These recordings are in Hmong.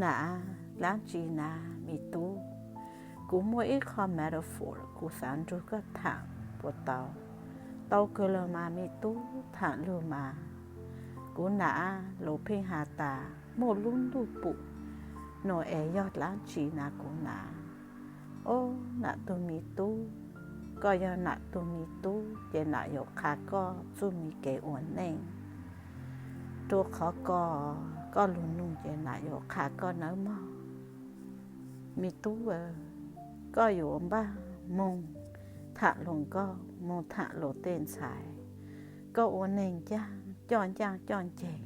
Nam, dlaab tsi na me tub? Kuv muaj ib qho metaphor kuv xaav nrug koj thaam puas tau? Tau kawg los mas me tub, thaam lug mas. Kuv nam, lug pheej has tas muaj lub ntuj pum nuav es yog dlaab tsi na kuv nam? Ob, nam tug me tub, koj yog nam tug me tub ces nam yuav qha koj txuj me kev ua neej, rua qhov koj, koj lug nug ces nam yuav qha koj nawb mog. Me tub, koj yuav npaj moog thaam luas nkauj, moog thaam luas tej ntxhais. Koj ua neeg ncaaj, coj ncaaj coj nceeg,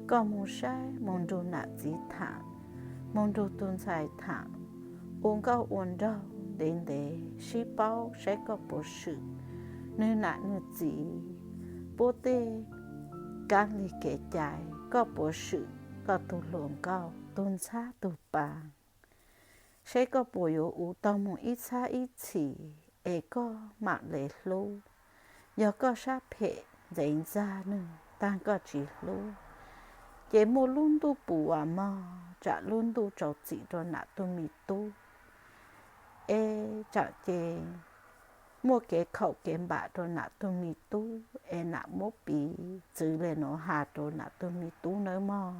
koj moog saib, moog nrug nam txiv thaam, moog nrug tug ntxhais thaam, ua nkauj ua nraug ntev ntev, sib paub saib koj puas swm nwg nam nwg txiv puab tej kaab lig kev cai, koj puas swm koj tug hluas nkauj tug ntxhab tug paa, saib koj puas yuav ua tau moog ib txhab ib txhis es koj maam le hlub. Yog koj sab phem ntxeev ntxag nwg taag koj tsi hlub, ces muaj lub ntuj pum as mog, tsaam lub ntuj tsaus txim rua nam tug me tub, es tsaam ces muaj kev khaum kev npam rua nam tug me tub, es nam muab piv txwv le nuav has rua nam tug me tub nawb mog.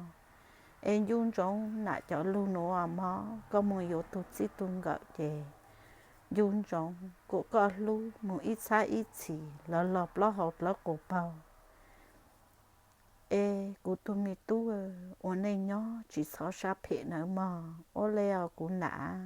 Es ncu ntsoov nam cov lug nuav mog, koj moog yuav tug txij tug nkawm ces ncu ntsoov kuas koj hlub moog ib txhab ib txhis lug lug plaub hau dlawb qus paug. Es kuv tug me tub, ua neej nyob tsi txhob sab phem nawb mog. Ua le os kuv nam.